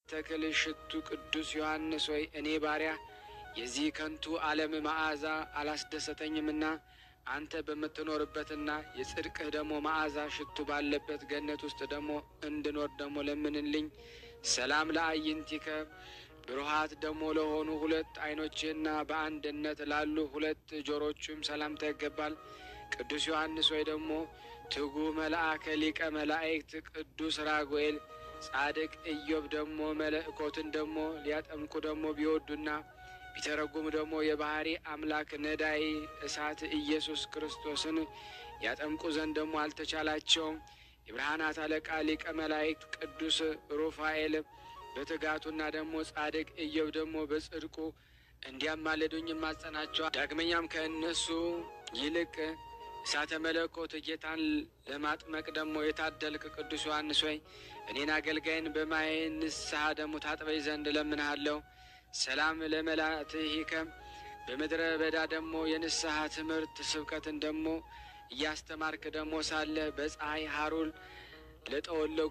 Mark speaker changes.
Speaker 1: ተክል ሽቱ ቅዱስ ዮሐንስ ሆይ፣ እኔ ባሪያ የዚህ ከንቱ ዓለም መዓዛ አላስደሰተኝምና አንተ በምትኖርበትና የጽድቅህ ደግሞ መዓዛ ሽቱ ባለበት ገነት ውስጥ ደግሞ እንድኖር ደግሞ ለምንልኝ። ሰላም ለአይንቲከ፣ ብሩሃት ደግሞ ለሆኑ ሁለት ዓይኖችና በአንድነት ላሉ ሁለት ጆሮቹም ሰላምታ ይገባል። ቅዱስ ዮሐንስ ሆይ፣ ደግሞ ትጉህ መልአከ ሊቀ መላእክት ቅዱስ ራጉኤል፣ ጻድቅ ኢዮብ ደግሞ መለኮትን ደግሞ ሊያጠምቁ ደግሞ ቢወዱና ቢተረጉሙ ደግሞ የባህሪ አምላክ ነዳይ እሳት ኢየሱስ ክርስቶስን ያጠምቁ ዘንድ ደግሞ አልተቻላቸውም። የብርሃናት አለቃ ሊቀ መላእክት ቅዱስ ሩፋኤል በትጋቱና ደግሞ ጻድቅ ኢዮብ ደግሞ በጽድቁ እንዲያማልዱኝ እማጸናቸዋለሁ። ዳግመኛም ከእነሱ ይልቅ እሳተ መለኮት ጌታን ለማጥመቅ ደግሞ የታደልክ ቅዱስ ዮሐንስ ሆይ፣ እኔን አገልጋይን በማየ ንስሐ ደግሞ ታጥበኝ ዘንድ እለምንሃለሁ። ሰላም ለመላትሂከ፣ በምድረ በዳ ደግሞ የንስሐ ትምህርት ስብከትን ደግሞ እያስተማርክ ደግሞ ሳለ በፀሐይ ሐሩር ለጠወለጉ